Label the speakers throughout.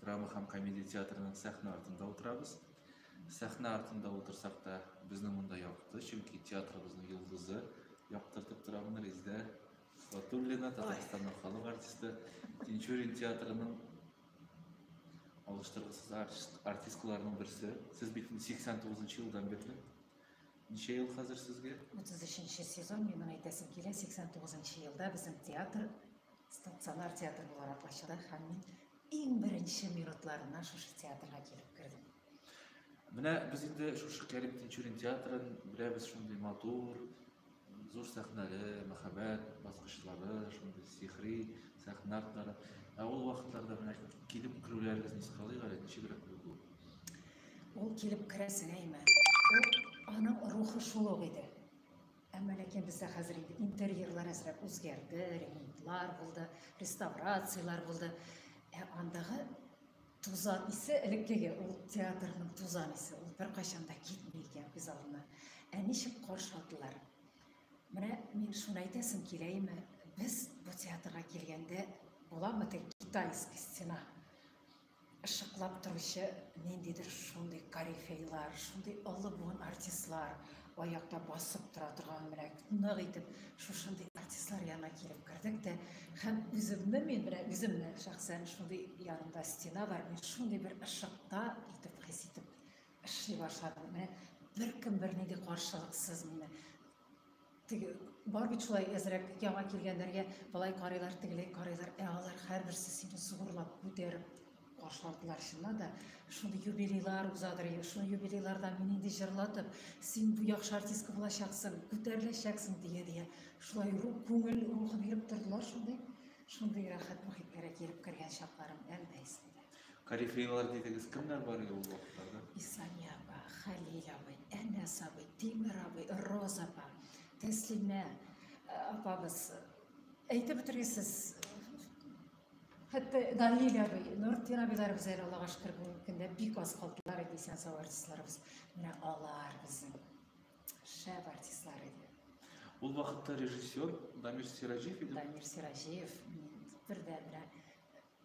Speaker 1: Драма һәм комедия театрының сәхнә артында утырабыз. Сәхнә артында утырсак та, безнең монда якты, чөнки театрыбызның йолдызы яктыртып тора моны Резидә Батуллина, Татарстанның халык артисты, Тинчурин театрының алыштыргысыз артисткаларының берсе. Сез бит 89 елдан бирле. Ничә ел хәзер сезгә?
Speaker 2: 33 сезон, мин моны әйтәсем килә, 89 елда безнең театр стационар театр буларак ачылды һәм мин иң беренче минутларыннан шушы театрга килеп кердем.
Speaker 1: Менә без инде шушы Кәрим Тинчурин театрын беләбез, шундый матур, зур сәхнәле, мәһабәт баскычлары, шундый сихри сәхнә артлары. Ә ул вакытларда менә килеп керүләрегезне искә алыйк әле, ничегрәк булды ул?
Speaker 2: Ул килеп керәсең, әйме? Ул аның рухы шул ук иде. Әмма ләкин бездә хәзер инде интерьерлар әзрәк үзгәрде, ремонтлар булды, реставрацияләр булды. Ә андагы тузан исе элеккеге ул театрның тузан исе, ул беркайчан да китми икән күз алдына. Ә ничек каршы алдылар? Менә мин шуны әйтәсем килә име, без бу театрга килгәндә буламы теге китайский стена? Ышыклап торучы ниндидер шундый корифейлар, шундый олы буын артистлар, аякта басып тора торган менә нык итеп шушындый артистлар янына килеп кердек тә, һәм үземне мин менә үземне шәхсән шундый янымда стена бар, мин шундый бер ышыкта итеп хис итеп эшли башладым. Менә беркем бернинди каршылыксыз мине теге бар бит шулай әзрәк яңа килгәннәргә болай карыйлар, тегеләй карыйлар, ә алар һәрберсе сине зурлап күтәреп каршы алдылар. Чыннан да шундый юбилейлар узадыр, шул юбилейларда мин инде җырлатып, син бу яхшы артистка булачаксың, күтәреләчәксең дия-дия шулай күңел рухы биреп тордылар. Шундый шундый рәхәт мохитләргә килеп кергән чакларым әле дә исемдә.
Speaker 1: Корифейлар дидегез, кемнәр бар иде ул вакытларда?
Speaker 2: Исания апа, Хәлил абый, Әнәс абый, Тимер абый, Роза апа, Тәслимә апабыз. Әйтеп бетергесез. Хәтта Наил абый, Нуртдин абыйларыбыз әле Аллага шөкер бүгенге көндә бик аз калдылар инде исән сау артистларыбыз. Менә алар безнең шәп артистлар иде.
Speaker 1: Ул вакытта режиссер Дамир Сираҗиев иде.
Speaker 2: Дамир Сираҗиев, мин бер дә менә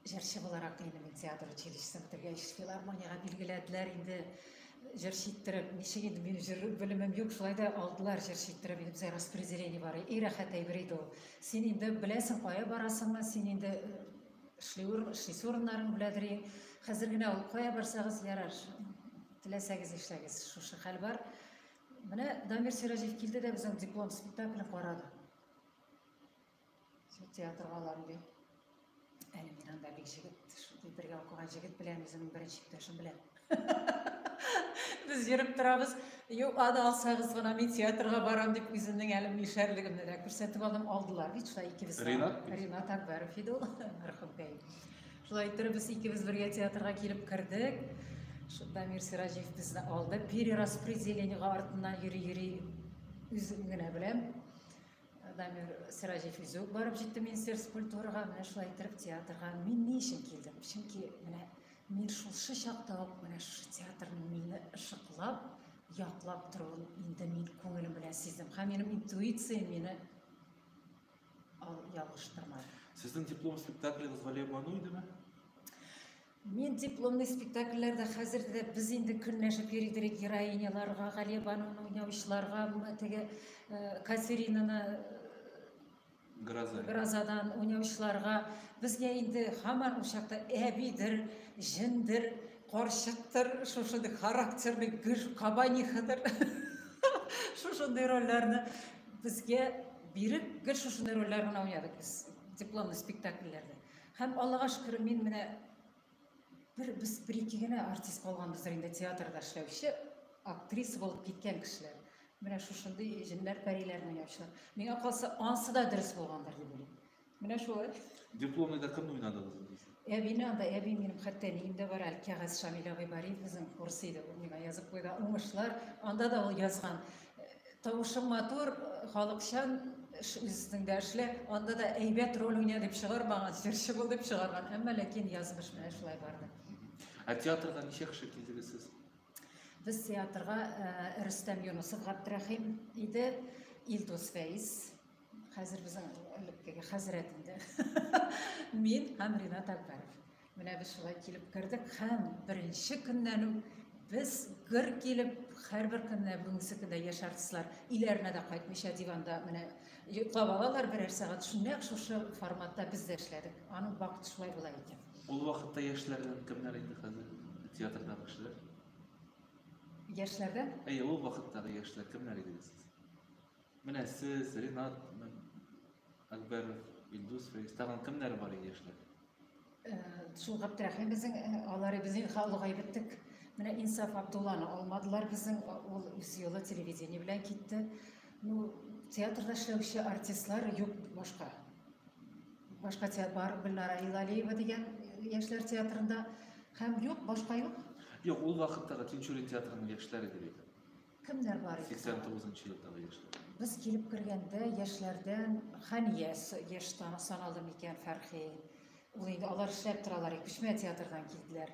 Speaker 2: җырчы буларак инде мин театр училищесын бетергәч филармониягә билгеләделәр инде җырчы иттереп. Ничек инде минем җыр белемем юк, шулай да алдылар җырчы иттереп. Инде безгә распределение бар. И рәхәт әйбер иде ул. Син инде беләсең кая барасыңны, син инде эшли эшлисе урыннарыңны беләдер. Хәзер генә ул кая барсагыз ярар, теләсәгез эшләгез, шушы хәл бар. Менә Дамир Сираҗиев килде дә безнең диплом спектаклен карады. Шул театрга алам ди. Әле мин анда бик җегет, шундый бергә укыган җегет белән, үземнең беренче иптәшем белән. Без йөреп торабыз. Юк, аны алсагыз гына мин театрга барам дип үземнең әле мишәрлегемне дә күрсәтеп алдым. Алдылар бит шулай икебез.
Speaker 1: Ринат?
Speaker 2: Ринат Акбәров иде ул, мәрхүмкәй. Шулай иттереп без икебез бергә театрга килеп кердек. Дамир Сираҗиев безне алды. Перераспределениега артыннан йөри-йөри үзем генә беләм. Дамир Сираҗиев үзе үк барып җитте Министерство культурага, менә шулай иттереп театрга мин ни өчен килдем? Чөнки менә мин шушы чакта ук менә шушы театрның мине ышыклап, яклап торуын инде мин күңелем белән сиздем. Һәм минем интуициям мине ялгыштырмады.
Speaker 1: Сезнең диплом спектаклегез Галиябану идеме?
Speaker 2: Мин дипломный спектакльләрдә хәзер дә без инде көнләшеп йөри идек героиняларга, Галиябануны уйнаучыларга, теге Катеринаны
Speaker 1: Гроза.
Speaker 2: Грозадан уйнаучыларга. Безгә инде һаман ул чакта әбидер, җендер, карчыктыр, шушындый характерный гөж кабанихадыр. Шушындый рольләрне безгә биреп, гел шушындый рольләр генә уйнадык без дипломный спектакльләрдә. Һәм Аллага шөкер, мин менә бер без бер ике генә артист калганбыздыр инде театрда эшләүче, актриса булып киткән кешеләр. Менә шушындый җеннәр, пәриләрне уйнаучылар. Миңа калса, ансы да дөрес булгандыр дип уйлыйм. Менә шулай.
Speaker 1: Дипломныйда кемне уйнадыгыз инде?
Speaker 2: Әбине анда, әби минем хәтта әнием дә бар әле, кәгазь Шамил абый Бариев безнең курс иде, ул миңа язып куйды. Уңышлар, анда да ул язган. Тавышың матур, халыкчан, үзеңдә эшлә, анда да әйбәт роль уйна дип чыгармаган, җырчы бул дип чыгарган. Әмма ләкин язмыш менә шулай барды.
Speaker 1: Ә театрга ничә кеше килдегез сез?
Speaker 2: Без театрга Рөстәм Юнусов Габдрәхим иде, Илдус Фәиз, хәзер безнең элеккеге хәзрәт инде. Мин һәм Ринат Әкбәров. Менә Менә без шулай килеп кердек һәм беренче көннән үк без гөр килеп һәрбер көнне бүгенге көндә яшь артистлар өйләренә дә кайтмыйча диванда менә йоклап алалар берәр сәгать. Нәкъ шушы форматта без дә эшләдек. Аның вакыты шулай була икән.
Speaker 1: Ул вакытта яшьләрдән кемнәр инде хәзер театрдагы кешеләр?
Speaker 2: Яшьләрдән?
Speaker 1: Әйе, ул вакыттагы яшьләр кемнәр идегез сез? Менә сез, Ринат Әкбәров, Илдус Фәиз, тагын кемнәр бар иде яшьләр?
Speaker 2: Шул Габдрәхим безнең, алар без инде олыгаеп беттек. Менә Инсаф Абдулланы алмадылар безнең, ул үз юлы телевидение белән китте. Ну, театрда эшләүче артистлар юк башка. Башка театр бар, Гөлнара Илалиева дигән яшьләр театрында. Һәм юк, башка юк.
Speaker 1: Юк, ул вакыттагы Тинчурин театрының яшьләре дип әйтәм.
Speaker 2: Кемнәр бар иде?
Speaker 1: 89 елдагы яшьләр.
Speaker 2: Без килеп кергәндә яшьләрдән Хания яшь саналды микән, Фәрхи. Ул инде алар эшләп торалар, күчмә театрдан килделәр.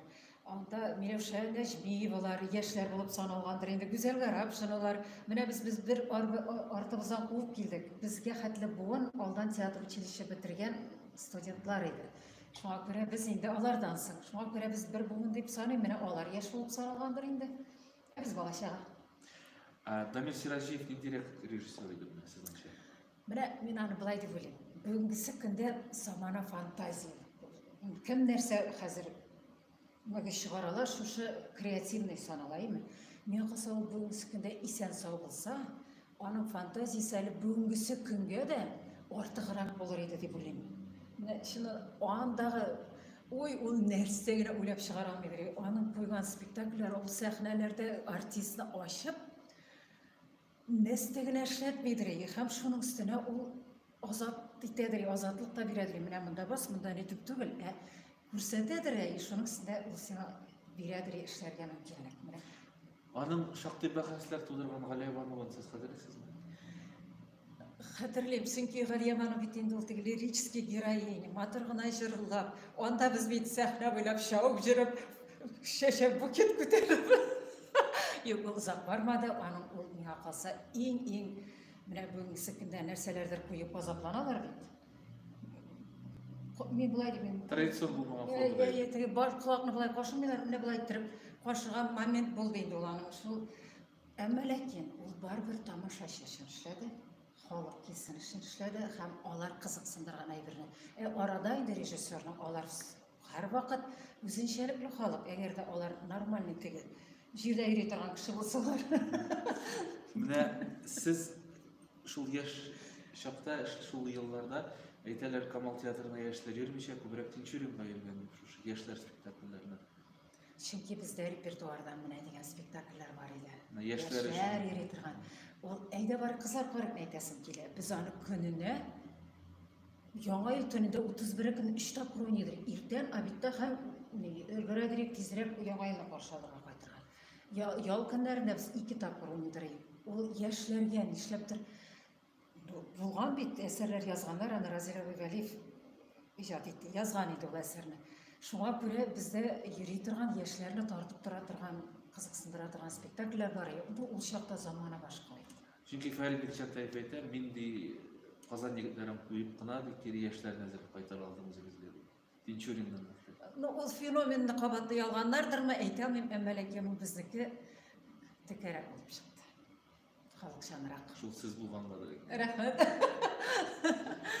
Speaker 2: Анда Миләүшә Нәҗмиевалар яшьләр булып саналгандыр инде, Гүзәл Гарапшиналар. Менә без бер артыбыздан куып килдек. Безгә хәтле буын алдан театр училище бетергән студентлар иде. Шуңа күрә без инде алардан соң. Шуңа күрә без бер буын дип саныйм, менә алар яшь булып саналгандыр инде. Без балачага.
Speaker 1: Дамир Сираҗиев ниндирәк режиссер иде менә сезнеңчә?
Speaker 2: Менә мин аны былай дип уйлыйм. Бүгенгесе көндә замана фантазия. Кем нәрсә хәзер мөгез чыгаралар, шушы креативный санала, әйме? Миңа калса, ул бүгенгесе көндә исән сау булса, аның фантазиясе әле бүгенгесе көнгә дә артыграк булыр иде дип уйлыйм. Менә чыны андагы ой, ул нәрсә генә уйлап чыгара алмыйдыр. Аның куйган спектакльләре, ул сәхнәләрдә артистны ачып, нәрсә генә эшләтмидер. Һәм шуның өстенә ул азат итәдер, азатлык та бирәдер. Менә монда бас, монда нитеп түгел, ә күрсәтәдер, шуның өстенә ул сиңа бирәдер эшләргә мөмкинлек. Менә.
Speaker 1: Аның шактый бәхәсләр тудырган Галиябануын сез хәтерлисезме?
Speaker 2: Хәтерлим, чөнки Галиябану бит инде ул теге лирический героиня, матур гына җырлап, анда без бит сәхнә буйлап чабып йөреп, чәчәк букет күтәреп. Юк, ул озак бармады, аның ул миңа калса иң-иң менә бүгенге көндә нәрсәләрдер куеп азапланалар бит. Мин болай дим.
Speaker 1: Традицион булмаган формада.
Speaker 2: Әйе, теге бар колакны болай кашымыйлар, менә болай иттереп кашыган момент булды инде ул аның. Шул әмма ләкин ул барыбер тамашачы өчен эшләде. Халык килсен өчен эшләде һәм алар кызыксындырган әйберне. Арада инде режиссерның алар һәрвакыт үзенчәлекле халык, әгәр дә алар нормальный теге җирдә йөри торган кеше булсалар.
Speaker 1: Менә сез шул яшь чакта, шул елларда әйтәләр, Камал театрына яшьләр йөрмичә, күбрәк Тинчуринга йөргән дип, шушы яшьләр спектакльләренә.
Speaker 2: Чөнки бездә репертуарда менә дигән спектакльләр бар иде.
Speaker 1: Яшьләр
Speaker 2: йөри торган. Ул әйдә бар кызлар карап әйтәсем килә. Без аны көненә Яңа ел төнендә 31 көн 3 тапкыр уйныйдыр. Иртән, обедта һәм өлгерәдер тизрәк Яңа елны каршы алырга кайтырга. Ял көннәрендә без 2 тапкыр уйныйдыр. Ул яшьләргә нишләптер булган бит әсәрләр язганнар, аны Разил абый Вәлиев иҗат итте, язган иде ул әсәрне. Шуңа күрә бездә йөри торган яшьләрне тартып тора торган, кызыксындыра торган спектакльләр бар. Бу ул чакта замана башка иде.
Speaker 1: Чөнки Фәрит Бикчәнтаев әйтә, мин ди Казан егетләрен куеп кына ди кире яшьләрне әзерләп кайтара алдым үзебезгә ди. Тинчуриннан.
Speaker 2: Ну, ул феноменны кабатлый алганнардырмы, әйтә алмыйм, әмма ләкин ул безнеке текәрәк булып чыкты. Халыкчанрак.
Speaker 1: Шул сез булгангадыр.
Speaker 2: Рәхмәт.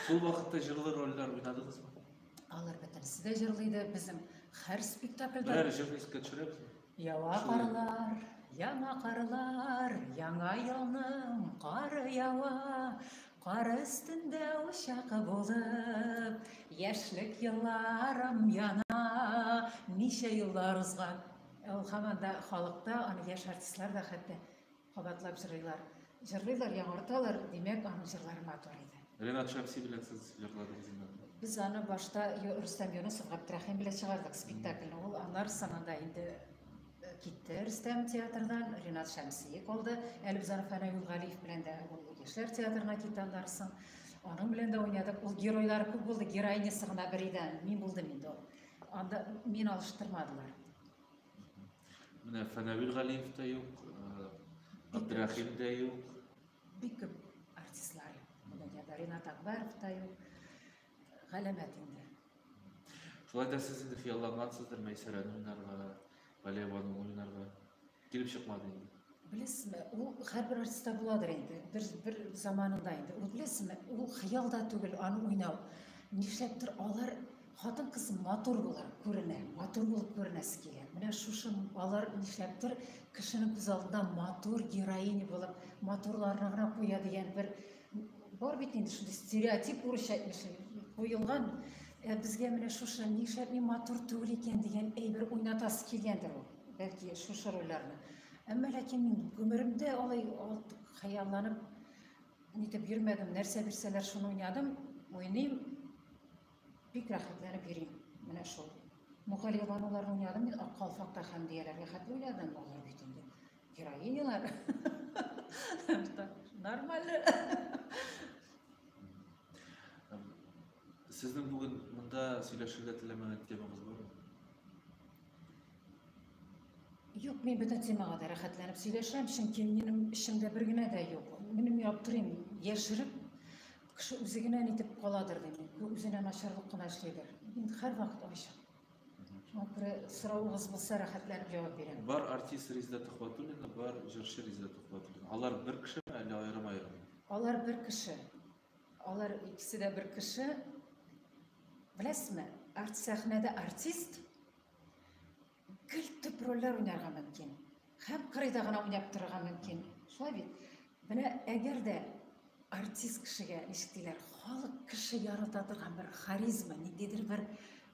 Speaker 1: Шул вакытта җырлы рольләр уйнадыгызмы?
Speaker 2: Алар бөтенесе дә җырлый иде. Безнең һәр спектакльдә.
Speaker 1: Берәр җырны искә төшерәбезме?
Speaker 2: Ява карлар, яңа карлар, яңа елның кары ява, кар өстендә учак булып, яшьлек елларым яна, ничә еллар узган. Ул һаман да халыкта, аны яшь артистлар да хәтта кабатлап җырлыйлар. Җырлыйлар, яңарталар, димәк, аның җырлары матур иде.
Speaker 1: Ренат Шәмси белән сез җырладыгыз инде.
Speaker 2: Без аны башта Рөстәм Юнусов, Габдрәхим белән чыгардык спектакльне. Ул аннар соңында инде китте Рөстәм театрдан, Ренат Шәмси калды. Әле без аны Фәнәвил Галиев белән дә ул яшьләр театрына китте аннан соң. Аның белән дә уйнадык. Ул геройлары күп булды, героинясы гына бер иде. Мин булдым инде ул. Анда мин алыштырмадылар.
Speaker 1: Менә Фәнәвил Галиев та юк, Габдрәхим дә юк.
Speaker 2: Бик күп артистлар юк. Дөньяда Ренат Акбаров та юк. Галәмәт инде.
Speaker 1: Шулай да сез инде хыяллангансыздыр Мәйсәрәне уйнарга, Галиябануны уйнарга. Килеп чыкмады инде.
Speaker 2: Беләсезме, ул һәрбер артистта буладыр инде. Бер заманында инде. Ул беләсезме, ул хыял да түгел аны уйнау. Нишләптер алар хатын-кыз матур була, күренә, матур булып күренәсе килә. Менә шушы алар нишләптер кешенең күз алдында матур героиня булып, матурларны гына куя дигән бер бар бит инде шундый стереотип урысча әйтмешли куелган. Ә безгә менә шушы нишләп мин матур түгел икән дигән әйбер уйнатасы килгәндер ул. Бәлки шушы рольләрне. Әмма ләкин мин гомеремдә алай хыялланып нитеп йөрмәдем. Нәрсә бирсәләр шуны уйнадым, уйныйм. Бик рәхәтләнеп йөрим. Менә шул. Мухалиябануларны уйнадым мин Ак калфакта Хәмдияләргә хәтле уйнадым. Алар бит инде героинялар. Нормально.
Speaker 1: Сезнең бүген монда сөйләшергә теләмәгән темагыз бармы?
Speaker 2: Юк, мин бөтен темага да рәхәтләнеп сөйләшәм, чөнки минем эчемдә бер генә дә юк. Минем аптырыйм, яшереп, кеше үзе генә нитеп каладыр дим. Үзенә начарлык кына эшлидер. Мин һәрвакыт ачык. Шуңа күрә соравыгыз булса, рәхәтләнеп җавап бирәм.
Speaker 1: Бар артист Резеда Төхвәтуллина, бар җырчы Резеда Төхвәтуллина. Алар бер кешеме, әллә аерым-аерым?
Speaker 2: Алар бер кеше. Алар икесе дә бер кеше. Беләсезме, арт сәхнәдә артист гел төп рольләр уйнарга мөмкин. Һәм кырыйда гына уйнап торырга мөмкин. Шулай бит? Менә әгәр дә артист кешегә, ничек диләр, халык кеше ярата торган бер харизма, ниндидер бер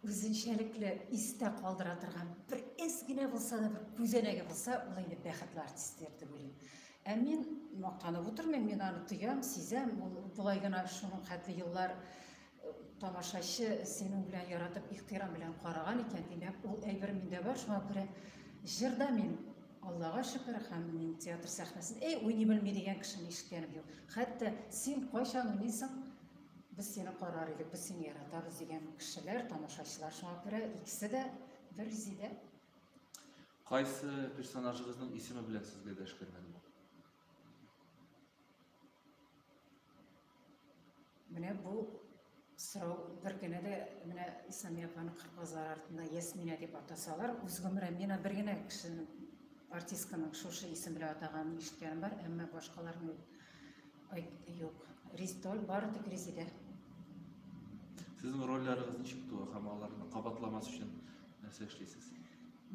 Speaker 2: үзенчәлекле истә калдыра торган бер әз генә булса да бер күзәнәге булса, ул инде бәхетле артист дип уйлыйм. Ә мин мактанып утырмыйм, мин аны тоям, сизәм, ул болай гына шуның хәтле еллар тамашачы синең белән яратып, ихтирам белән караган икән, димәк, ул әйбер миндә бар, шуңа күрә җырда мин Аллага шөкер, һәм мин театр сәхнәсен, эй, уйный белми дигән кешене ишеткәнем юк. Хәтта син кайчан уйныйсың, без сине карар идек, без сине яратабыз дигән кешеләр, тамашачылар, шуңа күрә икесе дә бер Резидә.
Speaker 1: Кайсы персонажыгызның исеме белән сезгә дәшкәннәр бу?
Speaker 2: Менә бу сорау бер генә дә, менә Исламия апаны Кыргызлар артында Ясминә дип атасалар, үз гомерем мин бер генә кешенең артистканың шушы исем белән атаганын ишеткәнем бар, әмма башкаларны юк. Ристоль бары тик Резидә.
Speaker 1: Сезнең рольләрегез ничек туа һәм аларны кабатламас өчен нәрсә эшлисез?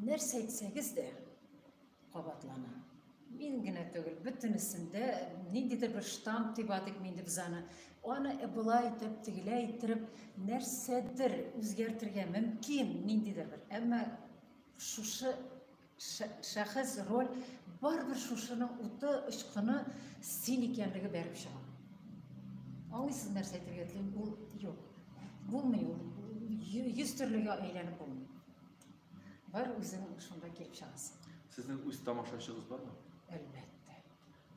Speaker 2: Нәрсә әйтсәгез дә кабатлана. Мин генә түгел, бөтенесендә ниндидер бер штамп дип атыйк инде без аны. Аны болай итеп, тегеләй иттереп, нәрсәдер үзгәртергә мөмкин ниндидер бер. Әмма шушы шәхес, роль барыбер шушының уты, очкыны син икәнлеге бәреп чыга. Аңлыйсыз нәрсә әйтергә телим? Ул юк. Булмый ул. Йөз төрлегә әйләнеп булмый. Бар үзең шунда килеп чыгасың.
Speaker 1: Сезнең үз тамашачыгыз бармы?
Speaker 2: Әлбәттә.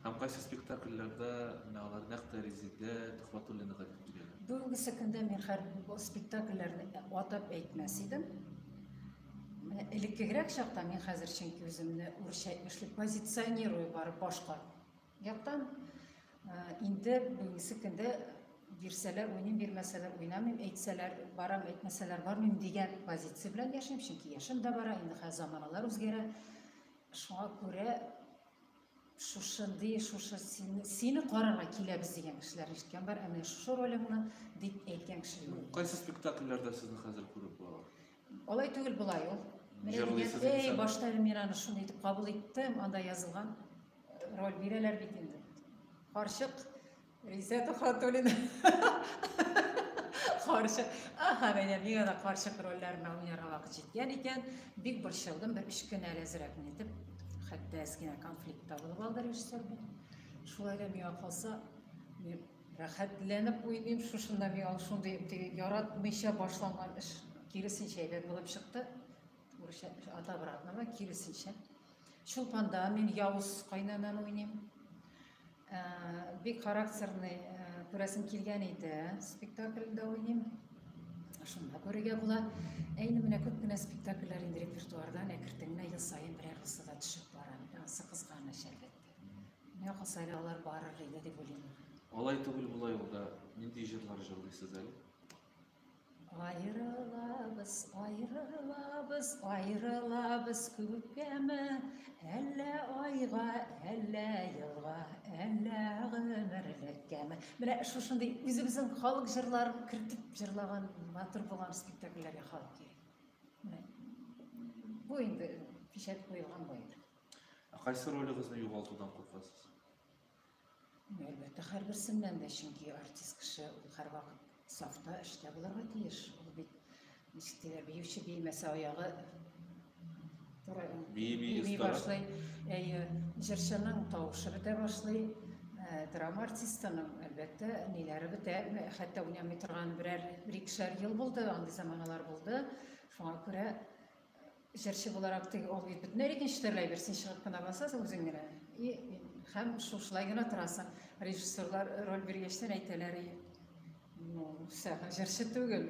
Speaker 1: Һәм кайсы спектакльләрдә менә алар нәкъ тә Резидә Төхвәтуллинага дип киләләр?
Speaker 2: Бүгенге көндә мин һәр спектакльләрне атап әйтмәс идем. Менә элеккегрәк чакта мин хәзер чөнки үземне урысча әйтмешли позиционирую барып башка яктан. Инде бүгенге көндә бирсәләр уйныйм, бирмәсәләр уйнамыйм, әйтсәләр барам, әйтмәсәләр бармыйм дигән позиция белән яшим, чөнки яшем дә бара, инде хәзер заманалар үзгәрә. Шуңа күрә шушындый, шушы сине карарга киләбез дигән кешеләр ишеткән бар, ә менә шушы ролеңне дип әйткән кеше юк.
Speaker 1: Кайсы спектакльләрдә сезне хәзер күреп була?
Speaker 2: Алай түгел, болай ул. Менә дигән, эй, башта әле мин аны шундый итеп кабул иттем, анда язылган роль бирәләр бит инде. Карчык Резеда Төхвәтуллина. Карчык. Аһа, менә миңа да карчык рольләренә уйнарга вакыт җиткән икән. Бик борчылдым, бер өч көн әле әзрәк нитеп, хәтта әз генә конфликт та булып алды режиссер белән. Шулай да миңа калса, мин рәхәтләнеп уйныйм, шушында миңа шундый теге яратмыйча башланган эш киресенчә әйбәт булып чыкты. Урысча от обратного, киресенчә. Чулпанда мин явыз кайнананы уйныйм. Бик характерный күрәсем килгән иде. Спектакльдә уйныйм. Шунда күрергә була. Ә инде менә күп кенә спектакльләр инде репертуардан әкрен генә ел саен берәр булса да төшеп бара. Анысы кызганыч, әлбәттә. Миңа калса әле алар барыр иде дип уйлыйм.
Speaker 1: Алай түгел, болай ул да нинди җырлар җырлыйсыз әле?
Speaker 2: Аерылабыз, аерылабыз, аерылабыз күпкәме, әллә айга, әллә елга, әллә гомерлеккәме. Менә шушындый үзебезнең халык җырларын кертеп җырлаган матур булган спектакльләргә халык йөри. Менә бу инде печать куелган бу инде.
Speaker 1: Ә кайсы ролегызны югалтудан куркасыз?
Speaker 2: Әлбәттә, һәрберсеннән дә, чөнки артист кеше ул һәрвакыт сафта, эштә булырга тиеш. Ул бит, ничек диләр, биюче биемәсә аягы тура
Speaker 1: Бии-бии
Speaker 2: бии
Speaker 1: остара.
Speaker 2: башлый. Әйе, җырчының тавышы бетә башлый. Драма артистының, әлбәттә, ниләре бетә. Хәтта уйнамый торган берәр бер-икешәр ел булды, андый заманалар булды. Шуңа күрә җырчы буларак теге ул бит бөтенләй икенче төрле әйбер. Син чыгып кына басасың үзең генә. И һәм шушылай гына торасың. Режиссерлар роль биргәчтен әйтәләр, ну, сәхнә җырчы түгел.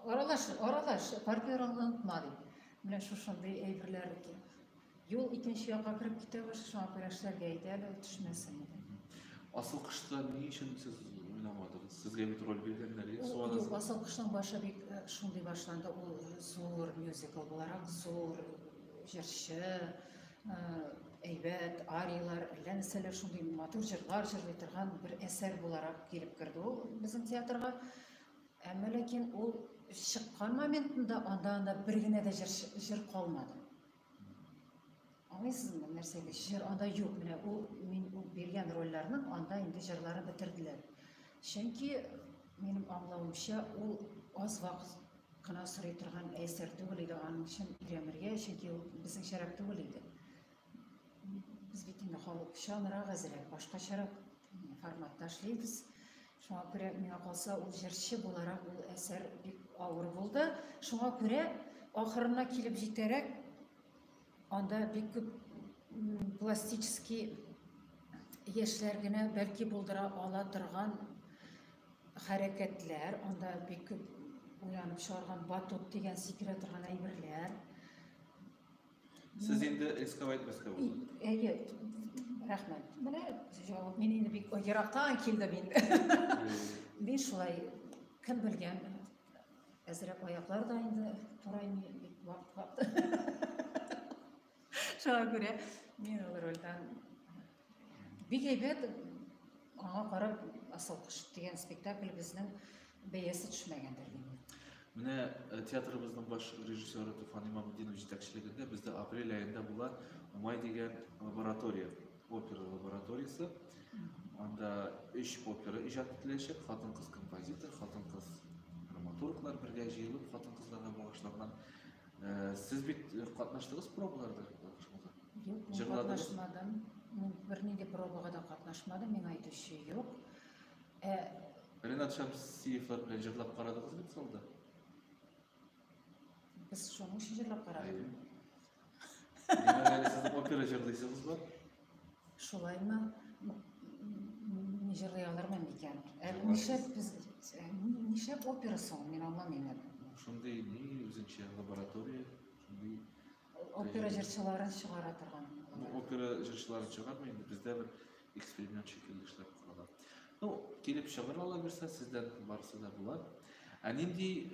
Speaker 2: Аралаш, аралаш, партнерыңны онытма дип. Менә шушындый әйберләр. Юл икенче якка кереп китә башлый, шуңа күрә эшләргә әйдә әле, төшмәсен иде.
Speaker 1: Асыл кышта ни өчен сез уйнамадыгыз? Сезгә бит роль биргәннәр,
Speaker 2: Ул юк, Асыл кышның башы бик шундый башланды. Ул зур мюзикл буларак, зур җырчы, әйбәт ариялар, әллә нәрсәләр, шундый матур җырлар җырлый торган бер әсәр буларак килеп керде ул безнең театрга. Әмма ләкин ул чыккан моментында анда бер генә дә җыр калмады. Аңлыйсызмы, нәрсәгә? Җыр анда юк. Менә ул мин ул биргән рольләрнең анда инде җырлары бетерделәр. Чөнки минем аңлавымча, ул аз вакыт кына сорый торган әсәр түгел иде аның өчен өйрәнергә, чөнки ул безнеңчәрәк түгел иде. Без бит инде халыкчанрак әзрәк, башкачарак форматта эшлибез. Шуңа күрә миңа калса, ул җырчы буларак ул әсәр бик авыр булды. Шуңа күрә ахырына килеп җитәрәк анда бик күп пластический яшьләр генә бәлки булдыра ала торган хәрәкәтләр, анда бик күп уйланып чыгарган батут дигән сикерә торган әйберләр.
Speaker 1: Сез инде рисковать итмәскә булдыгыз.
Speaker 2: Әйе, рәхмәт. Менә җавап. Мин инде бик ерактан килдем инде. Мин шулай, кем белгән, әзрәк аяклар да инде тураймый бик вакыт-вакыт. Шуңа күрә мин ул рольдән бик әйбәт, аңа карап Асыл кош дигән спектакль безнең бәясе төшмәгәндер дим.
Speaker 1: Менә театрыбызның баш режиссеры Туфан Имамутдинов җитәкчелегендә бездә апрель аенда була Умай дигән лаборатория, опера лабораториясе. Анда 3 опера иҗат ителәчәк, хатын-кыз композитор, хатын-кыз драматурглар бергә җыелып, хатын-кызларга багышланган. Сез бит катнаштыгыз пробаларда?
Speaker 2: Юк, мин катнашмадым. Мин бернинди пробага да катнашмадым, миңа әйтүче юк.
Speaker 1: Ренат Шәмсиевлар белән җырлап карадыгыз бит залда?
Speaker 2: Без шуның өчен җырлап карадык.
Speaker 1: Димәк, әле сез опера җырлыйсыгыз бар?
Speaker 2: Шулаймы? Мин җырлый алырмын микән? Нишләп без нишләп опера соң? Мин аңламыйм әле.
Speaker 1: Шундый ни үзенчә лаборатория, шундый
Speaker 2: опера җырчыларын чыгара торган.
Speaker 1: Опера җырчыларын чыгармый инде, бездә бер эксперимент шикелле эшләп карала. Ну, килеп чыгыр ала бирсә, сездән барысы да була. Ә нинди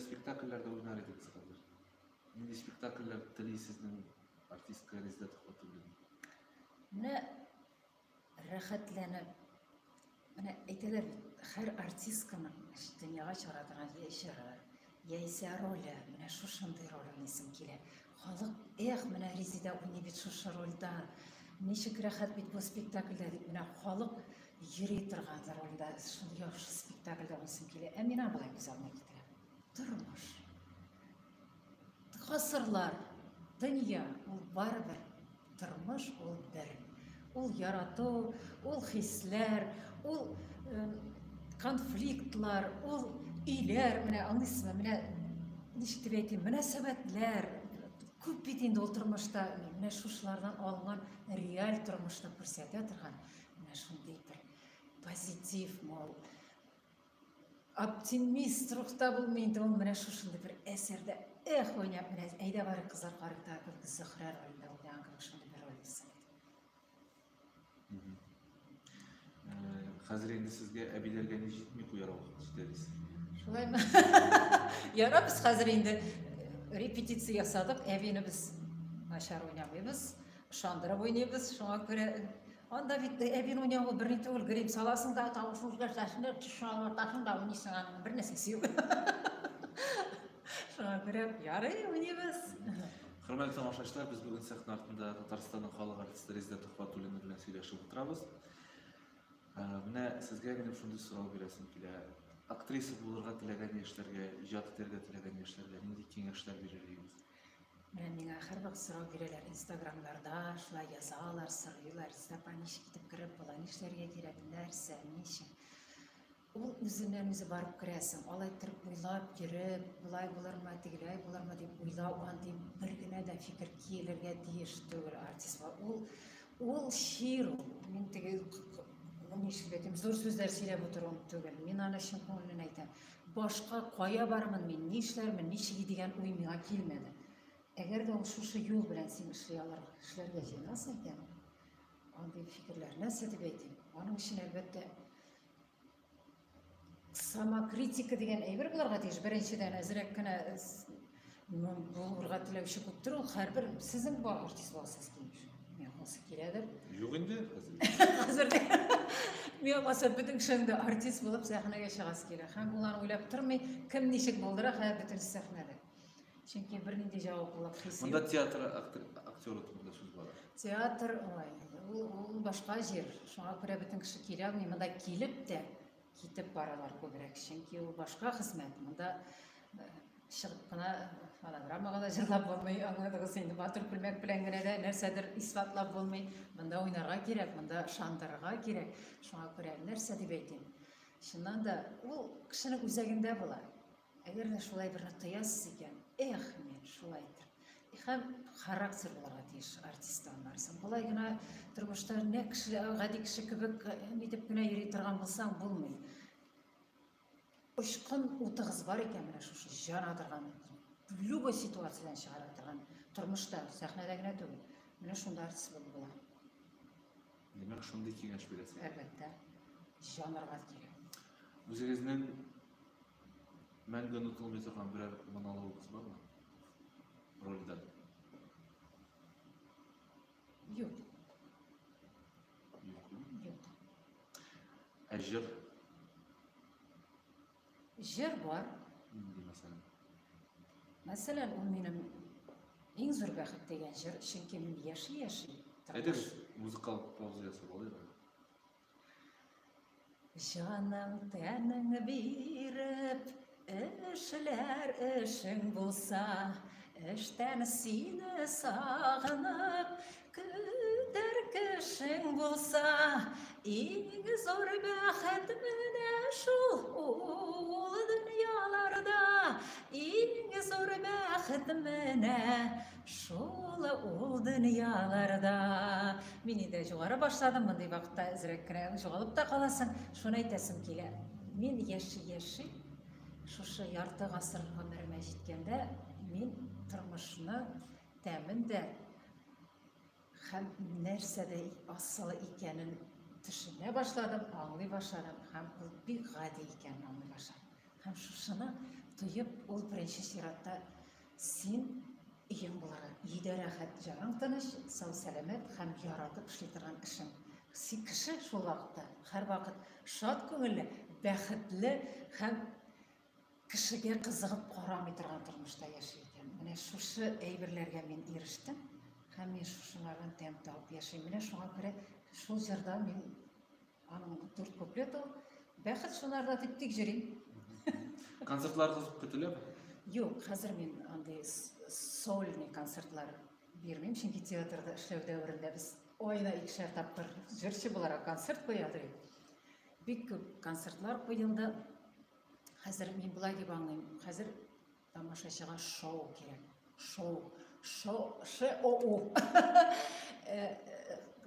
Speaker 1: спектакльләрдә уйнар идегез хәзер? Нинди спектакльләр тели сезнең артистка Резеда Төхвәтуллина?
Speaker 2: Менә рәхәтләнеп, менә әйтәләр бит, һәр артистканың дөньяга чыгара торган я җыры, яисә роле, менә шушындый роль уйныйсым килә. Халык, эх, менә Резеда уйный бит шушы рольдә, ничек рәхәт бит бу спектакльдә дип, менә халык йөри торган рольдә, шундый яхшы спектакльдә уйныйсым килә. Ә мин болай күз алдына китерәм. Тормыш. Гасырлар, дөнья, ул барыбер. Тормыш ул бер. Ул ярату, ул хисләр, ул конфликтлар, ул өйләр, менә аңлыйсызмы, менә ничек дип әйтим, мөнәсәбәтләр. Күп бит инде ул тормышта, менә шушылардан алынган реаль тормышны күрсәтә торган, менә шундый бер позитив, мол, оптимист рухта булмый инде ул менә шушындый бер әсәрдә эх уйнап, менә әйдә барып кызлар карыйк кебек Зөһрә ролендә уйнаган кебек шундый бер роль булсын иде.
Speaker 1: Хәзер инде сезгә әбиләргә ни җитми куяр вакыт җитә дисез.
Speaker 2: Шулаймы? Ярар, без хәзер инде репетиция ясадык. Әбине без начар уйнамыйбыз. Ышандырып уйныйбыз. Шуңа күрә анда бит әбине уйнау ул берни түгел. Грим саласың да, тавышын үзгәртәсең дә, тешен алып да уйныйсың, аның бер нәрсәсе юк. Шуңа күрә ярый, уйныйбыз.
Speaker 1: Хөрмәтле тамашачылар, без бүген сәхнә артында Татарстанның халык артисты Резеда Төхвәтуллина белән сөйләшеп утырабыз. Менә сезгә минем шундый сорау бирәсем килә. Актриса булырга теләгән яшьләргә, иҗат итәргә теләгән яшьләргә нинди киңәшләр бирер идегез?
Speaker 2: Менә миңа һәрвакыт сорау бирәләр Инстаграмнарда, шулай язалар, сорыйлар, Резеда апа, ничек итеп кереп була, нишләргә кирәк, нәрсә, ничек? Ул үзеннән-үзе барып керәсең, алай торып уйлап йөреп, болай булырмы, тегеләй булырмы дип уйлау андый бер генә дә фикер килергә тиеш түгел артистка. Ул ул чир ул. Мин теге ничек әйтим, зур сүзләр сөйләп утыруым түгел. Мин аны чын күңелдән әйтәм. Башка кая барырмын мин, нишләрмен, ничек дигән уй миңа килмәде. Әгәр дә ул шушы юл белән син эшли алырга, эшләргә җыенасың икән, андый фикерләр нәрсә дип әйтим? Аның өчен, әлбәттә, самокритика дигән әйбер булырга тиеш. Беренчедән, әзрәк кенә булырга теләүче күптер ул. Һәрбер сезнең бар артист буласыз килми. Миңа калса киләдер.
Speaker 1: Юк инде хәзер.
Speaker 2: Хәзер миңа калса бөтен кешенең дә артист булып сәхнәгә чыгасы килә. Һәм ул уйлап тормый, кем ничек булдыра, хәзер бөтен сәхнәдә. Чөнки бернинди җаваплылык хисе
Speaker 1: Монда театр актеры турында сүз бара.
Speaker 2: Театр, ой, ул башка җир. Шуңа күрә бөтен кеше килә алмый. Монда килеп тә китеп баралар күбрәк. Чөнки ул башка хезмәт. Монда чыгып кына фонограммага да җырлап булмый, аңладыгыз инде. Матур күлмәк белән генә дә нәрсәдер исбатлап булмый. Монда уйнарга кирәк, монда ышандырырга кирәк. Шуңа күрә нәрсә дип әйтим? Чыннан да ул кешенең үзәгендә була. Әгәр дә шулай берне тоясыз икән, эх, мин шулай итеп. Һәм характер булырга тиеш артистта аннары. Болай гына тормышта нәкъ кеше, гади кеше кебек нитеп кенә йөри торган булсаң булмый. Очкын утыгыз бар икән, менә шушы җана торган, любой ситуациядән чыгара торган тормышта, сәхнәдә генә түгел. Менә шунда артист булып була.
Speaker 1: Димәк, шундый киңәш бирәсез.
Speaker 2: Әлбәттә, җанырга кирәк.
Speaker 1: Үзегезнең мәңге онытылмый торган берәр монологыгыз бармы? Рольдән.
Speaker 2: Юк.
Speaker 1: Юк.
Speaker 2: Юк.
Speaker 1: Ә җыр?
Speaker 2: Җыр бар.
Speaker 1: Нинди мәсәлән?
Speaker 2: Мәсәлән, ул минем иң зур бәхет дигән җыр, чөнки мин яши-яши.
Speaker 1: Әйдәгез, музыкаль пауза ясап алыйк әле.
Speaker 2: Җаның тәнең биреп, эшләр эшең булса, эштән сине сагынып, көтәр кешең булса, иң зур бәхет менә шул ул дөньяларда, иң зур бәхет менә шул ул дөньяларда. Мин инде югары башладым, мондый вакытта әзрәк кенә югалып та каласың. Шуны әйтәсем килә. Мин яши-яши, шушы ярты гасыр гомеремә җиткәндә, мин тормышны тәмен дә һәм нәрсәдә асылы икәнен төшенә башладым, аңлый башладым һәм ул бик гади икәнен аңлый башладым. Һәм шушыны тоеп, ул беренче чиратта син өең булырга, өйдә рәхәт, җаның тыныч, сау-сәламәт һәм яратып эшли торган эшең. Син кеше шул вакытта һәрвакыт шат күңелле, бәхетле һәм кешегә кызыгып карамый торган тормышта яши икән. Менә шушы әйберләргә мин ирештем һәм мин шушылардан тәм табып яшим. Менә шуңа күрә шул җырда мин аның 4 куплет ул. Бәхет шунарда дип тик йөрим.
Speaker 1: Концертларыгыз көтеләме?
Speaker 2: Юк, хәзер мин андый сольный концертлар бирмим, чөнки театрда эшләү дәверендә без аена икешәр тапкыр җырчы буларак концерт куя идек. Бик күп концертлар куелды. Хәзер мин болай дип аңлыйм. Хәзер тамашачыга шоу кирәк. Шоу. Шоу, Ш-О-У.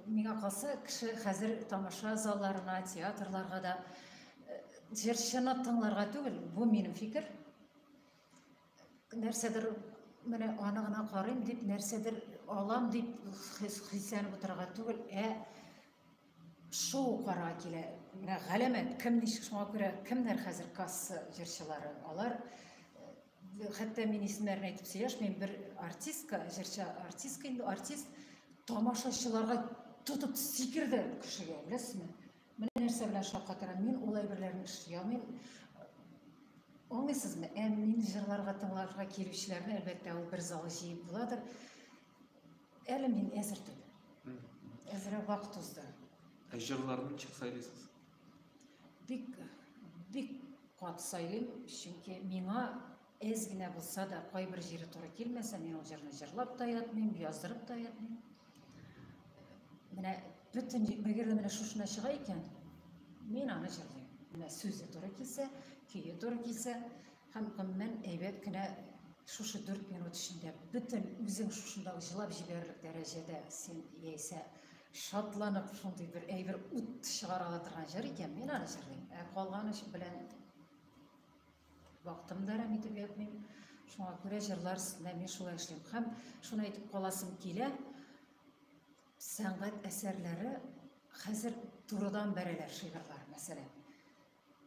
Speaker 2: Миңа калса, кеше хәзер тамаша залларына, театрларга да җырчыны тыңларга түгел, бу минем фикер. Нәрсәдер менә аны гына карыйм дип, нәрсәдер алам дип хисләнеп утырырга түгел, ә Шоу карарга килә. Менә галәмәт, кем ничек, шуңа күрә кемнәр хәзер касса җырчылары? Алар хәтта мин исемнәрен әйтеп сөйләшмим, бер артистка, җырчы артистка инде, артист тамашачыларга тотып сикерде кешегә, беләсезме? Менә нәрсә белән шаккатырам, мин ул әйберләрне эшли алмыйм. Аңлыйсызмы? Ә мин җырларга тыңларга килүчеләрне, әлбәттә, ул бер зал җыеп буладыр. Әле мин әзер түгел. Әзерәк вакыт узды.
Speaker 1: Ә җырларны ничек сайлыйсыз?
Speaker 2: Бик, бик кат сайлыйм, чөнки миңа әз генә булса да кайбер җире туры килмәсә, мин ул җырны җырлап та ятмыйм, яздырып та ятмыйм. Менә бөтен, әгәр дә менә шушына чыга икән, мин аны җырлыйм. Менә сүзе туры килсә, көе туры килсә, һәм гомумән әйбәт кенә шушы 4 минут эчендә бөтен үзең шушында җылап җибәрерлек дәрәҗәдә син яисә шатланып шундый бер әйбер ут чыгара ала торган җыр икән, мин аны җырлыйм. Ә калган эш белән вакытым да әрәм итеп ятмыйм. Шуңа күрә җырлар өстендә мин шулай эшлим. Һәм шуны әйтеп каласым килә, сәнгать әсәрләре хәзер турыдан бәрәләр шигырьләр, мәсәлән.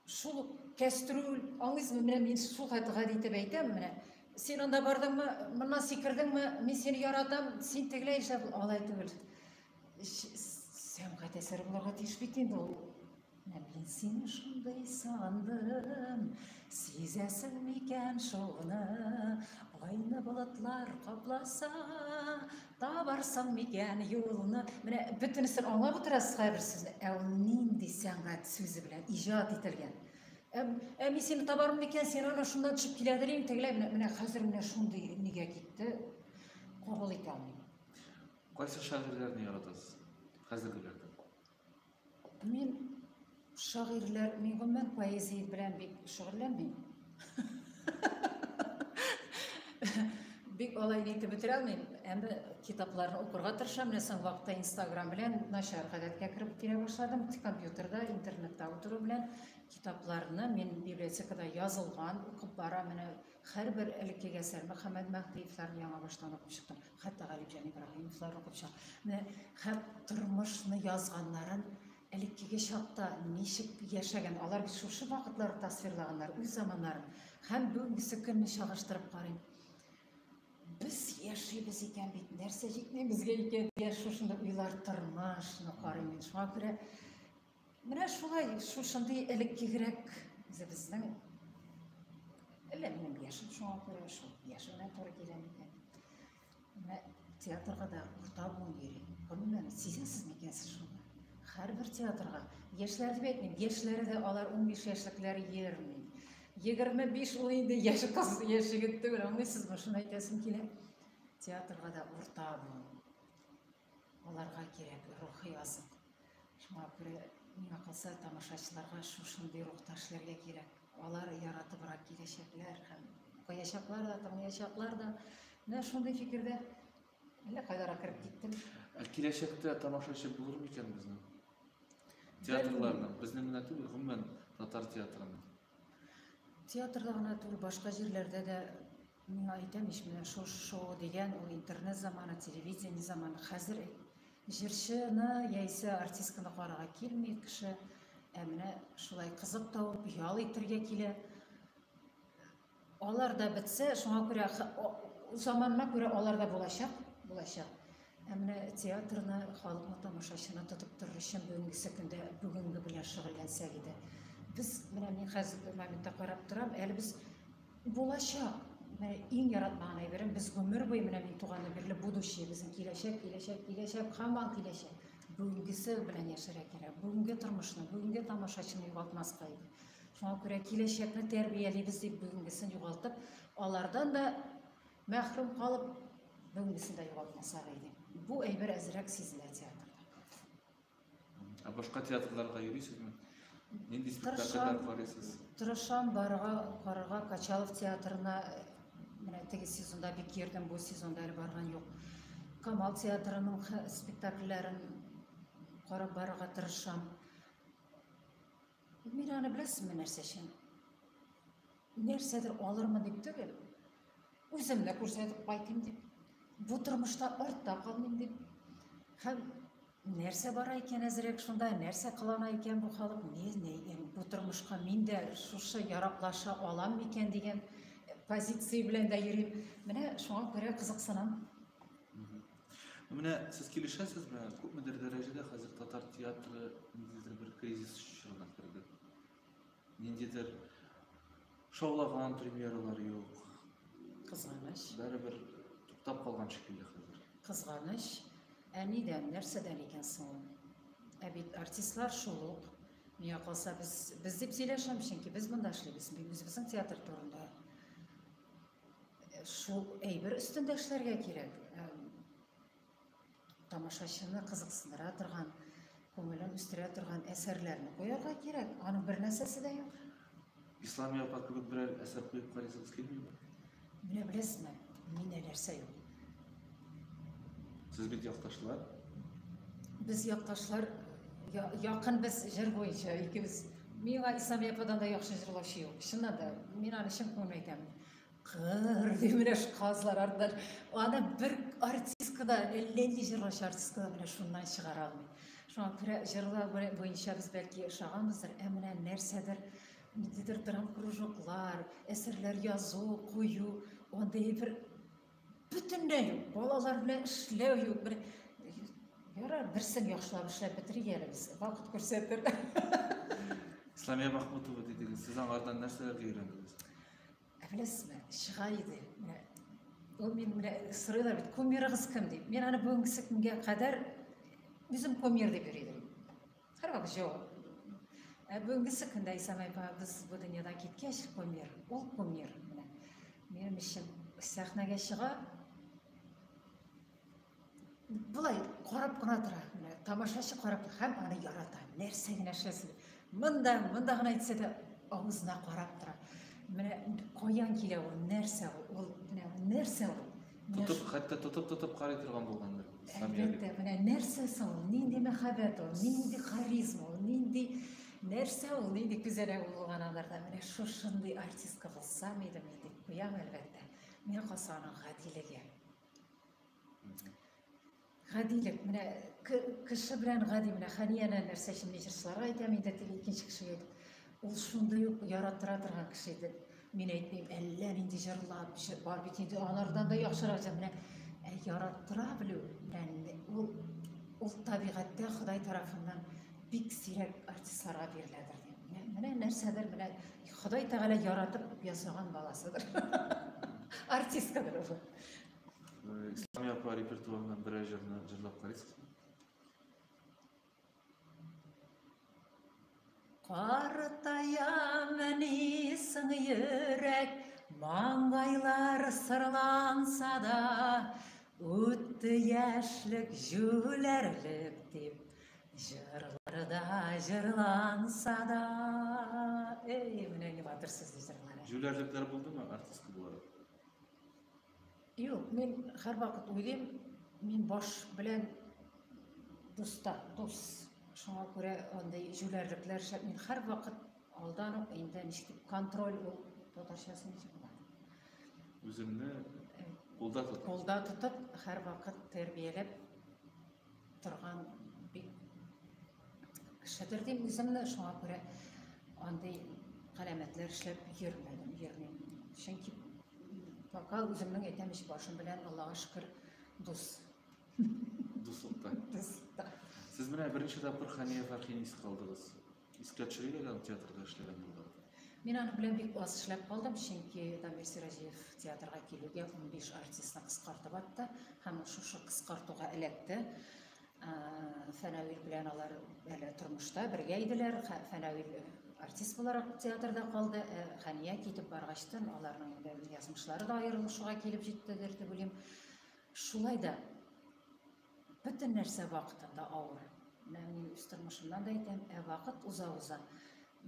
Speaker 2: Шул ук кәстрүл, аңлыйсызмы, менә мин шул хәтле гади итеп әйтәм, менә син анда бардың,мы, моннан сикердеңме, мин сине яратам, син тегеләй эшләп, алай түгел. Сәнгать әсәре булырга тиеш бит инде ул. Менә мин сине шундый сагындым, сизәсең микән шуны, айны болытлар капласа, табарсың микән юлны. Менә бөтенесен аңлап утырасыз һәрбер сүзне. Ә ул нинди сәнгать сүзе белән иҗат ителгән. Ә мин сине табармын микән, син ана шуннан төшеп киләдер инде, тегеләй. Менә, менә хәзер менә шундый нигә китте, кабул итә алмыйм.
Speaker 1: Кайсы шагыйрьләрне яратасыз хәзергеләрдән?
Speaker 2: Мин шагыйрьләр, мин гомумән поэзия белән бик шөгыльләнмим. Бик алай нитеп бетерә алмыйм, әмма китапларны укырга тырышам. Менә соңгы вакытта Инстаграм белән начар гадәткә кереп килә башладым. Компьютерда, интернетта утыру белән китапларны мин библиотекада язылган укып барам. Менә һәрбер элеккеге әсәр, Мөхәммәд Мәһдиевләрне яңа баштан укып чыктым. Хәтта Галимҗан Ибраһимовларны укып чыктым. Менә һәм тормышны язганнарын элеккеге чакта ничек яшәгән, алар бит шушы вакытларны тасвирлаганнар, үз заманнарын. Һәм бүгенгесе көнне чагыштырып карыйм. Без яшибез икән бит, нәрсә җитми безгә икән дигән шушындый уйлар тормышны карыйм мин. Шуңа күрә менә шулай, шушындый элеккегерәк үзебезнең, әллә минем яшем шуңа күрә, шул яшемә туры килә микән? Менә театрга да урта буын йөри. Гомумән, сизәсез микән сез шуны? Һәрбер театрга, яшьләр дип әйтмим, яшьләре дә алар 15 яшьлекләр йөрми. 25 ул инде яшь кыз, яшь егет түгел, аңлыйсызмы? Шуны әйтәсем килә. Театрга да урта буын. Аларга кирәк рухи азык. Шуңа күрә миңа калса тамашачыларга шушындый рухта эшләргә кирәк. Алар яратыбрак киләчәкләр һәм укыячаклар да, тыңлаячаклар да. Менә шундый фикердә әллә кайларга кереп киттем.
Speaker 1: Ә киләчәктә тамашачы булыр микән безнең? Театрларның, безнең генә түгел, гомумән татар театрының.
Speaker 2: Театрда гына түгел, башка җирләрдә дә миңа әйтәм ич, менә шул шоу дигән ул интернет заманы, телевидение заманы. Хәзер җырчыны яисә артистканы карарга килми кеше, ә менә шулай кызык табып, ял итәргә килә. Алар да бетсә, шуңа күрә заманына күрә алар да булачак, булачак. Ә менә театрны, халыкны, тамашачыны тотып торыр өчен бүгенгесе көндә бүгенге белән шөгыльләнсәк иде. Без менә мин хәзерге моментта карап торам, әле без булачак. Менә иң яратмаган әйберем, без гомер буе менә мин туганнан бирле будущее, безнең киләчәк, киләчәк, киләчәк, һаман киләчәк. Бүгенгесе белән яшәргә кирәк. Бүгенге тормышны, бүгенге тамашачыны югалтмаска иде. Шуңа күрә киләчәкне тәрбиялибез дип бүгенгесен югалтып, алардан да мәхрүм калып, бүгенгесен дә югалтмасак иде. Бу әйбер әзрәк сизелә театрда.
Speaker 1: Ә башка театрларга йөрисезме? Нинди спектакльләр карыйсыз?
Speaker 2: Тырышам барырга, карарга Качалов театрына, менә теге сезонда бик йөрдем, бу сезонда әле барган юк. Камал театрының спектакльләрен карап барырга тырышам. Мин аны беләсезме нәрсә өчен? Нәрсәдер алырмын дип түгел, үземне күрсәтеп кайтыйм дип, бу тормышта артта калмыйм дип. Һәм Нәрсә бара икән әзрәк шунда, нәрсә кылана икән бу халык, не, не, бу тормышка мин дә шушы яраклаша алам микән дигән позиция белән дә йөрим. Менә шуңа күрә кызыксынам.
Speaker 1: Менә сез килешәсезме, күпмедер дәрәҗәдә хәзер татар театры ниндидер бер кризис чорына керде. Ниндидер шаулаган премьералар юк.
Speaker 2: Кызганыч.
Speaker 1: Бәрібір туктап калган шикелле хәзер.
Speaker 2: Кызганыч. Ә нидән, нәрсәдән икән соң ул? Ә бит артистлар шул ук. Миңа калса, без, без дип сөйләшәм, чөнки без монда эшлибез, мин үзебезнең театр турында. Шул әйбер өстендә эшләргә кирәк. Тамашачыны кызыксындыра торган, күңелен үстерә торган әсәрләрне куярга кирәк. Аның бер нәрсәсе дә юк.
Speaker 1: Исламия апа кебек берәр әсәр куеп карыйсыгыз килмиме?
Speaker 2: Менә беләсезме, миндә нәрсә юк.
Speaker 1: Сез бит якташлар.
Speaker 2: Без якташлар, якын без җыр буенча икебез. Миңа Исламия ападан да яхшы җырлаучы юк. Чыннан да, мин аны чын күңелдән әйтәм. Кыр дип менә шу казлар артыннан. Аны бер артистка да, әллә нинди җырлаучы артистка да менә шуннан чыгара алмый. Шуңа күрә җырлау буенча без бәлки ошаганбыздыр, ә менә нәрсәдер, ниндидер драмкружоклар, әсәрләр язу, кую, андый бер бөтенләй юк. Балалар белән эшләү юк. Бер ярар, берсен яхшылап эшләп бетерик әле без. Вакыт күрсәтер.
Speaker 1: Исламия Махмутова дидегез. Сез аңардан нәрсәләргә өйрәндегез?
Speaker 2: Ә беләсезме, чыга иде. Менә ул мин менә сорыйлар бит, кумирыгыз кем дип. Мин аны бүгенгесе көнгә кадәр үзем кумир дип йөри идем. Һәрвакыт җавап. Ә бүгенгесе көндә Исамай апа без бу дөньядан киткәч, кумир, ул кумир. Менә минем өчен сәхнәгә чыга, Болай карап кына тора. Менә тамашачы карап тора һәм аны ярата. Нәрсә генә эшләсен. Монда, монда гына әйтсә дә авызына карап тора. Менә каян килә ул, нәрсә ул? Ул менә нәрсә ул?
Speaker 1: Тотып, хәтта тотып-тотып карый торган булгандыр.
Speaker 2: Әлбәттә, менә нәрсә соң ул? Нинди мәхәббәт ул? Нинди харизма ул? Нинди нәрсә ул? Нинди күзәнәк булган аларда? Менә шушындый артистка булсам иде мин дип куям, әлбәттә. Миңа калса аның гадилеге. Гадилек, менә кеше белән гади, менә Хәнияне нәрсә өчен мин җырчыларга әйтәм инде, теге икенче кешегә әйтеп. Ул шундый ук яраттыра торган кеше иде. Мин әйтмим, әллә нинди җырлап, бар бит инде алардан да яхшырак җыр. Менә ә яраттыра белү, менә ул ул табигатьтә Ходай тарафыннан бик сирәк артистларга биреләдер дим. Менә, менә нәрсәдер, менә Ходай Тәгалә яратып ясаган баласыдыр. Артисткадыр ул.
Speaker 1: Исламия апа репертуарыннан берәр җырны җырлап карыйсызмы?
Speaker 2: Картаямыни соң йөрәк, маңгайлар сырланса да, үтте яшьлек җүләрлек дип, җырларда җырланса да. Эй, менә ни батыр сүзле җырлар.
Speaker 1: Җүләрлекләр булдымы артистка буларак?
Speaker 2: Юк, мин һәрвакыт уйлыйм, мин баш белән дуста, дус. Шуңа күрә андый җүләрлекләр эшләп, мин һәрвакыт алдан ук инде ничек дип контроль ул татарчасы ничек була?
Speaker 1: Үземне кулда тотып.
Speaker 2: Кулда тотып, һәрвакыт тәрбияләп торган бик кешедер дим үземне, шуңа күрә андый галәмәтләр эшләп йөрмәдем, йөрмим. Чөнки пока үземнең әйтәм ич башым белән Аллага шөкер дус.
Speaker 1: Дуслыкта.
Speaker 2: Дуслыкта.
Speaker 1: Сез менә беренче тапкыр Хәния Фәрхине искә алдыгыз. Искә төшерик әле аның театрда эшләгән елларын.
Speaker 2: Мин аның белән бик аз эшләп калдым, чөнки Дамир Сираҗиев театрга килүгә 15 артистны кыскартып атты һәм ул шушы кыскартуга эләкте. Фәнәвил белән алар әле тормышта бергә иделәр. Фәнәвил артист буларак театрда калды. Ә Хәния китеп баргачтын аларның инде язмышлары да аерылышуга килеп җиттедер дип уйлыйм. Шулай да Бөтен нәрсә вакытында авыр. Менә мин үз тормышымнан да әйтәм, ә вакыт уза-уза.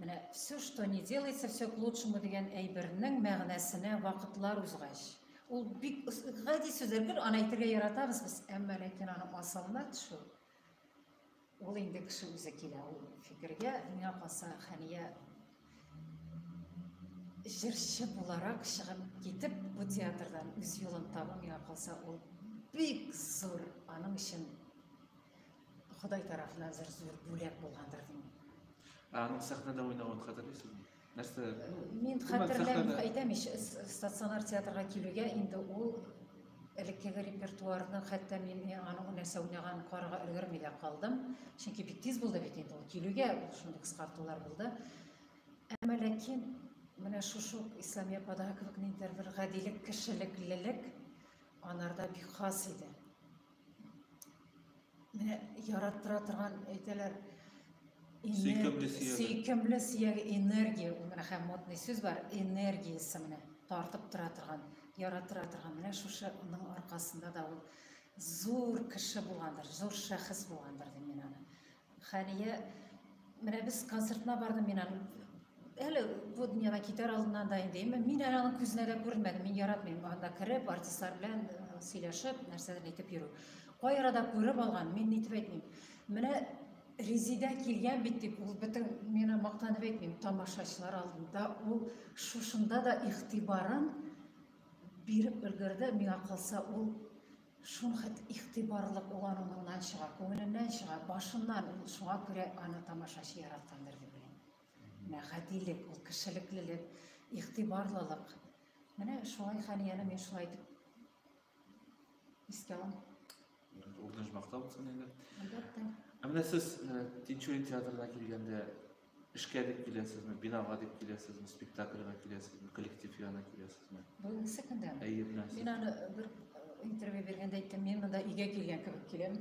Speaker 2: Менә все, что не делается, все к лучшему дигән әйбернең мәгънәсенә вакытлар узгач. Ул бик гади сүзләр, гел аны әйтергә яратабыз без, әмма ләкин аның асылына төшү, ул инде кеше үзе килә ул фикергә. Миңа калса, Хәния җырчы буларак чыгып китеп бу театрдан үз юлын табу миңа калса ул бик зур аның өчен Ходай тарафыннан зур зур бүләк булгандыр дим.
Speaker 1: Ә аның сәхнәдә уйнавын хәтерлисезме? Нәрсә?
Speaker 2: Мин хәтерләмим, әйтәм ич, стационар театрга килүгә инде ул элеккеге репертуарны, хәтта мин аның нәрсә уйнаганын карарга өлгерми дә калдым. Чөнки бик тиз булды бит инде ул килүгә, ул шундый кыскартулар булды. Әмма ләкин менә шушы ук Исламия ападагы кебек ниндидер бер гадилек, кешелеклелек анарда бик хас иде. Менә яраттыра торган әйтәләр,
Speaker 1: Сөйкемле сөяге.
Speaker 2: Сөйкемле сөяге, энергия, ул менә һәм модный сүз бар, энергиясе менә тартып тора торган, яраттыра торган. Менә шушының аркасында да ул зур кеше булгандыр, зур шәхес булгандыр дим мин аны. Хәния, менә без концертына бардым мин аны. Әле бу дөньядан китәр алдыннан да инде, мин әле аның күзенә дә күренмәдем. Мин яратмыйм анда кереп, артистлар белән сөйләшеп, нәрсәдер әйтеп йөрү. Кай арада күреп алган, мин нитеп әйтмим. Менә Резидә килгән бит дип, ул бөтен мені мактанып әйтмим, тамашачылар алдында ул шушында да игътибарын биреп өлгерде. Миңа калса, ул шунхәт игътибарлык ул аның чыга, күңеленнән чыга, башыннан. Ул шуңа күрә аны тамашачы яраткандыр дип уйлыйм. Менә гадилек, ул кешелеклелек, игътибарлылык. Менә шулай Хәнияне мин шулай итеп искә алам.
Speaker 1: Урын оҗмахта булсын инде.
Speaker 2: Әлбәттә.
Speaker 1: Ә менә сез Тинчурин театрына килгәндә эшкә дип киләсезме, бинага дип киләсезме, спектакльгә киләсезме, коллектив янына киләсезме?
Speaker 2: Бүгенге көндәме?
Speaker 1: Әйе, менә сез.
Speaker 2: Мин аны бер интервью биргәндә әйттем, мин монда өйгә килгән кебек киләм.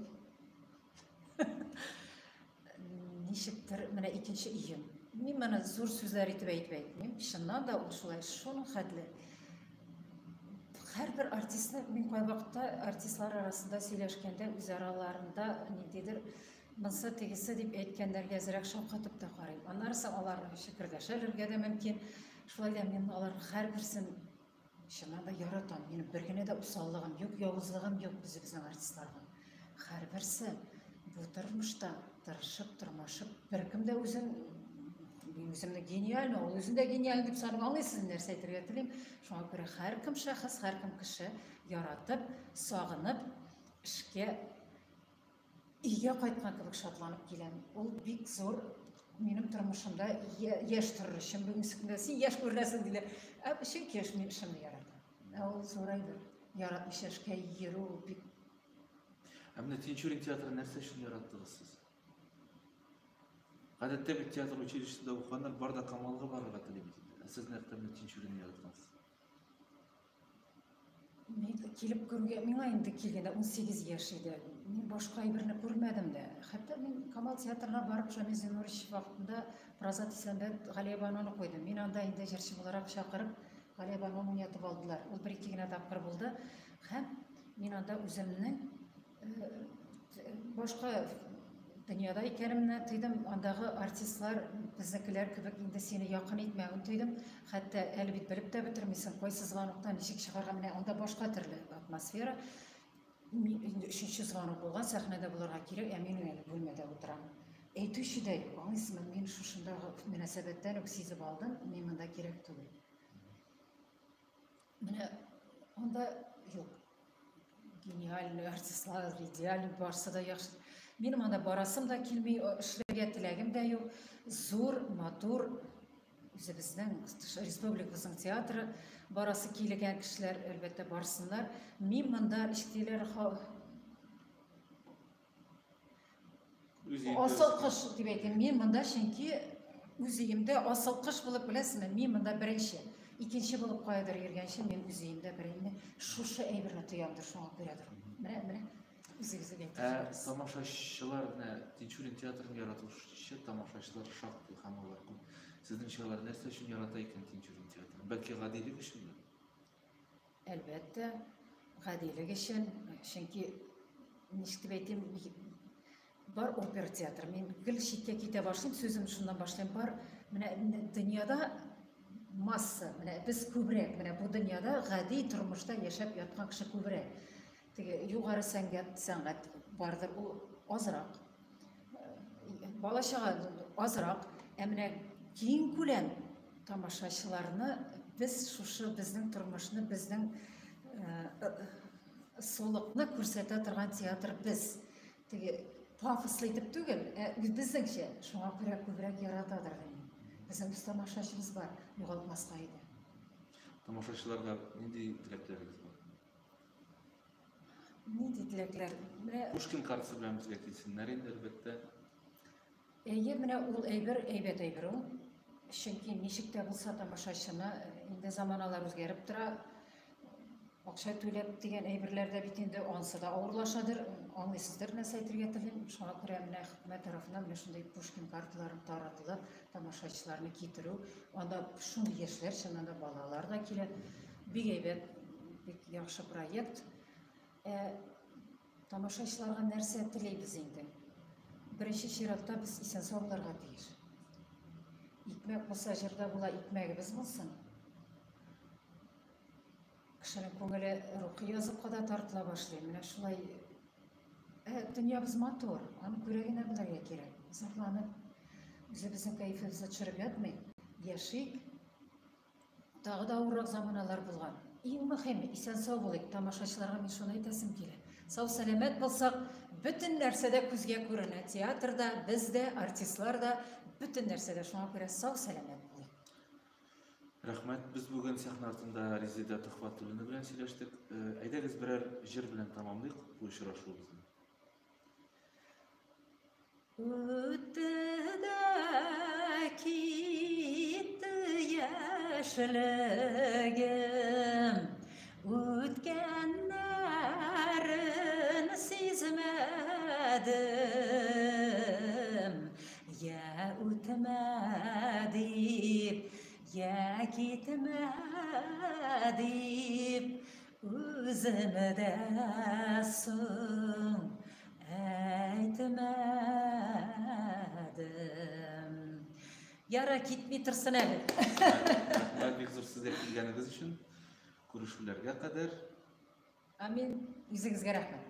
Speaker 2: Ничектер, менә икенче өем. Мин моны зур сүзләр итеп әйтеп әйтмим. Чыннан да ул шулай, шуның хәтле. Һәрбер артистны мин кайвакытта артистлар арасында сөйләшкәндә үз араларында ниндидер монсы тегесе дип әйткәннәргә әзрәк шаккатып та карыйм. Аннары соң алар шикердәшәләргә дә мөмкин. Шулай да мин аларның һәрберсен чыннан да яратам. Минем бер генә дә усаллыгым юк, явызлыгым юк үзебезнең артистларга. Һәрберсе бу тормышта тырышып, тырмашып, беркем дә үзен мин үземне гениальный, ул үзен дә гениаль дип саный аңлыйсыз, нәрсә әйтергә телим. Шуңа күрә һәркем шәхес, һәркем кеше яратып, сагынып, эшкә өйгә кайткан кебек шатланып киләм. Ул бик зур минем тормышымда яшь торыр өчен бүгенге көндә син яшь күренәсең диләр. Ә чөнки яшь мин эшемне яратам. Ә ул зур әйбер. Яратмыйча эшкә йөрү ул бик.
Speaker 1: Ә менә Тинчурин театрын нәрсә өчен яраттыгыз сез? Гадәттә бит театр училищесында укыганнар бар да Камалга барырга тели бит инде. Ә сез нәкъ менә Тинчуринны яраткансыз.
Speaker 2: Мин килеп күрүгә, миңа инде килгәндә 18 яшь иде. Мин башка әйберне күрмәдем дә. Хәтта мин Камал театрына барып Шамил Зиннурович вакытында Празат Исәнбәт Галиябануны куйды. Мин анда инде җырчы буларак чакырып Галиябануны уйнатып алдылар. Ул бер-ике генә тапкыр булды. Һәм мин анда үземнең башка дөньяда икәнемне тойдым. Андагы артистлар безнекеләр кебек инде сине якын итмәвен тойдым. Хәтта әле бит белеп тә бетермисең, кайсы звоноктан ничек чыгарга, менә анда башка төрле атмосфера. Инде өченче звонок булган, сәхнәдә булырга кирәк, ә мин әле бүлмәдә утырам. Әйтүче дә юк, аңлыйсызмы? Мин шушындагы мөнәсәбәттән үк сизеп алдым, мин монда кирәк түгел. Менә анда юк. Гениальный артистлар, идеальный, барысы да яхшы. Минем анда барасым да килми, эшләргә теләгем дә юк. Зур, матур үзебезнең республикабызның театры, барасы килгән кешеләр әлбәттә барсыннар. Мин монда эшлиләр асыл кош дип әйтәм. Мин монда чөнки үз өемдә асыл кош булып, беләсезме, мин монда беренче. Икенче булып каядыр йөргәнче, мин үз өемдә беренче шушы әйберне тоямдыр, шуңа күрәдер. Менә, менә үзегез әйтеп.
Speaker 1: Ә тамашачылар менә Тинчурин театрын яратучы тамашачылар шактый һәм алар күп. Сезнеңчә алар нәрсә өчен ярата икән Тинчурин театрын? Бәлки гадилек өченме?
Speaker 2: Әлбәттә, гадилек өчен, чөнки ничек дип әйтим, бар опера театры. Мин гел читкә китә башлыйм, сүзем шуннан башлыйм. Бар менә дөньяда масса, менә без күбрәк, менә бу дөньяда гади тормышта яшәп яткан кеше күбрәк. Теге югары сәнгать, сәнгать бардыр, ул азрак. Бала чага азрак, ә менә киң күләм тамашачыларны без шушы безнең тормышны, безнең сулыкны күрсәтә торган театр без. Теге Пафослы итеп түгел, ә безнеңчә. Шуңа күрә күбрәк яратадыр дим. Безнең үз тамашачыбыз бар, югалтмаска иде.
Speaker 1: Тамашачыларга нинди теләкләрегез бар?
Speaker 2: Нинди теләкләр?
Speaker 1: Менә Пушкин картасы белән безгә килсеннәр инде, әлбәттә.
Speaker 2: Әйе, менә ул әйбер әйбәт әйбер ул. Чөнки ничек тә булса тамашачыны инде заманалар үзгәреп тора. Акча түләп дигән әйберләр дә бит инде ансы да авырлашадыр. Аңлыйсыздыр, нәрсә әйтергә телим. Шуңа күрә менә хөкүмәт тарафыннан менә шундый Пушкин карталарын таратылып, тамашачыларны китерү, анда шундый яшьләр, чыннан да балалар да килә. Бик әйбәт, бик яхшы проект. Ә тамашачыларга нәрсә телибез инде? Беренче чиратта без исән-сау булырга тиеш. Икмәк булса, җырда була, икмәгебез булсын. Кешенең күңеле рухи языкка да тартыла башлый. Менә шулай. Ә дөньябыз матур, аны күрә генә белергә кирәк. Зарланып, үзебезнең кәефебезне төшереп ятмыйк. Яшик. Тагы да авыррак заманалар булган. Иң мөһиме, исән-сау булыйк. Тамашачыларга мин шуны әйтәсем килә. Сау-сәламәт булсак, бөтен нәрсә дә күзгә күренә. Театрда, без дә, артистлар да, бөтен нәрсә дә. Шуңа күрә сау-сәламәт булыйк.
Speaker 1: Рәхмәт. Без бүген сәхнә артында Резеда Төхвәтуллина белән сөйләштек. Әйдәгез берәр җыр белән тәмамлыйк бу очрашуыбызны.
Speaker 2: Үтте дә китте яшьлегем, үткәннәрен сизмәдем. Я үтмә дип, я китмә дип, үзем дә соң әйтмәдем. Яра китми торсын әле.
Speaker 1: Рәхмәт бик зур сезгә килгәнегез өчен. Күрешүләргә кадәр.
Speaker 2: Амин. Үзегезгә рәхмәт.